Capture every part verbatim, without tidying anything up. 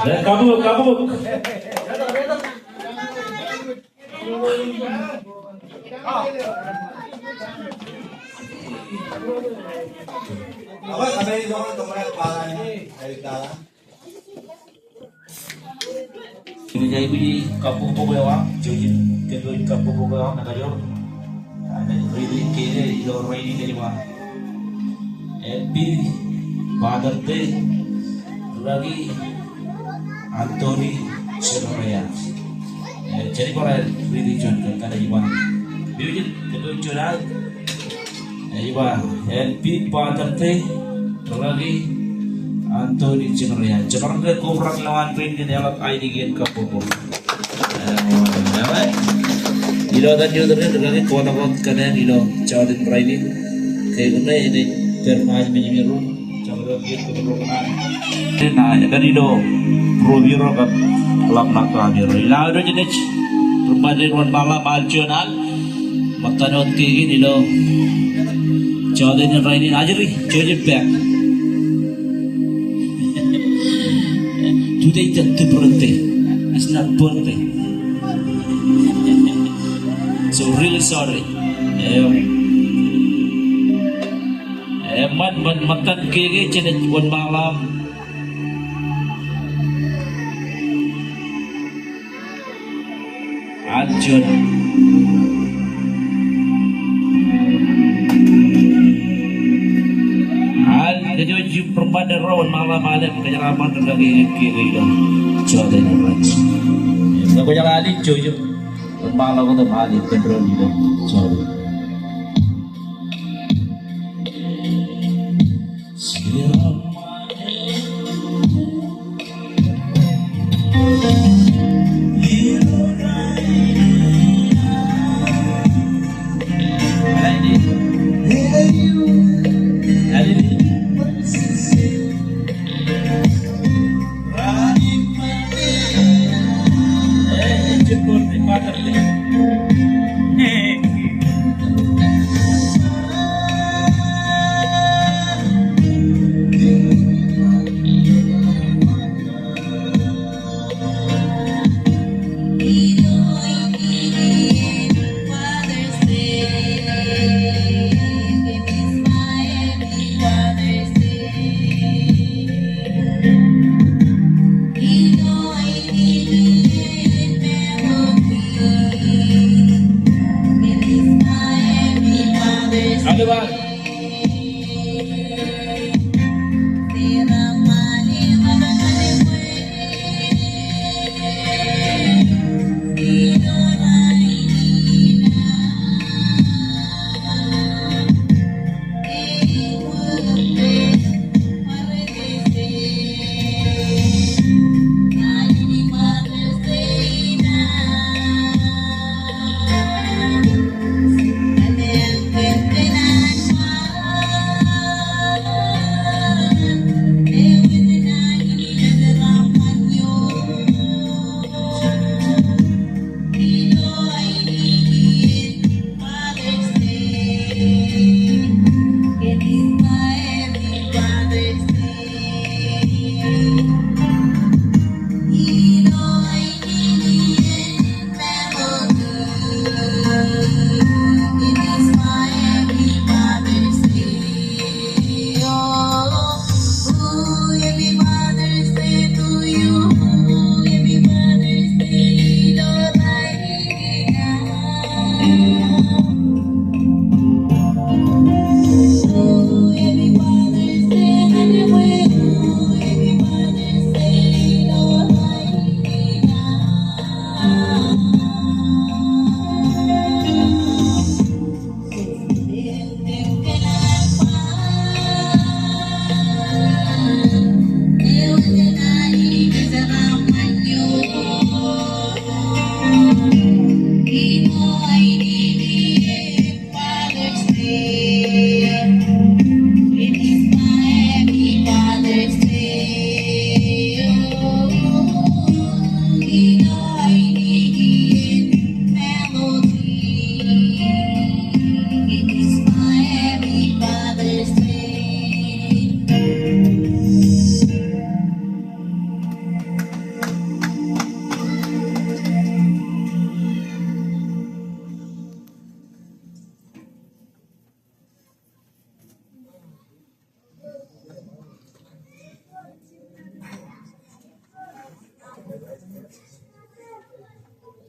Ej, kabukok, kabukok. Kōmij aikuj kabbokbok eo aṃ, jouj im kōpooj kabbokbok eo aṃ ekajoor. Ak ej riiti kōj ilo rainin ej ba, Happy Father's Day, rūkaki Anthony Zechariah. Ej, jen bar riiti juon kōn ej ba, Mejān, kōpooj juon ad. Ej ba, Happy Father's Day, rūkaki Anthony Zechariah. Jemaroñ ke kobrak lowaan pein kōn eḷap ainikien kabbokbok. Ej, ilo etan eo iturūṃ, rūkaki, kotak wōt kōn eñ ilo jota in rainin. Ke kōn eñ ej pād ṃaaj men in ro. Jemaroñ ke kobrak lowaan. Etan ilo ruo ro kab ḷap ḷap ro. Ilo aō ro jenaaj ri ṃae wōnṃaanḷọk im al juon al. Ṃōttan wōt kein ilo jota in rainin, ajri, jouj im pād. Today is a different day. It's not birthday. So really sorry. Em, em, ṃōttan kein jenaaj wōnṃaanḷọk im al juon. Al, kōj jouj im ri ṃae ro wōnṃaanḷọk im al im kōjeraaṃṃan rūkaki kein ilo jota in rainin. Im kwōjeḷā al in, jouj im wōnṃaanḷọk wōt im al ippān doon ilo jota in.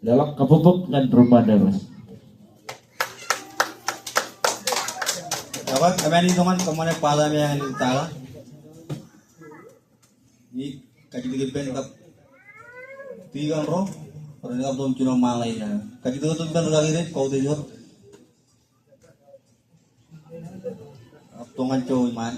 Leḷọk kabbokbok ñan Ri Ṃajeḷ. Ekwe, emān itok ñan kōṃṃane bata me ej ta. Im kajjitōk ippān kab tikōn ro, ren kab tok jino ṃaanḷe eo. Kajjitōk ippān ri-kaki rein, kautiej wōt. Tok ñan jowi ṃaan.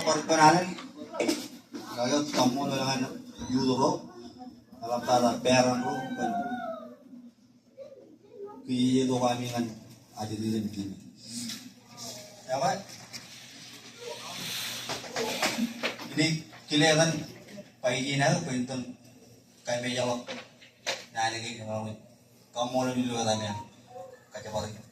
Bar kōṇaan eo, ij kaṃṃoolol ñan youth ro, eḷaptata parent ro, kōn kiiō tok ami ñan ajri rein. Ekwe, inaaj kile etan Baijin eo, bwe en itōn kaimejḷọk naan kein, kaṃṃoolol ilo etan eo. Kajjitōk.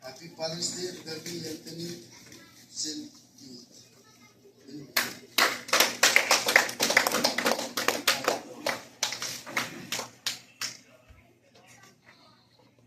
Happy Father's Day, Anthony, jān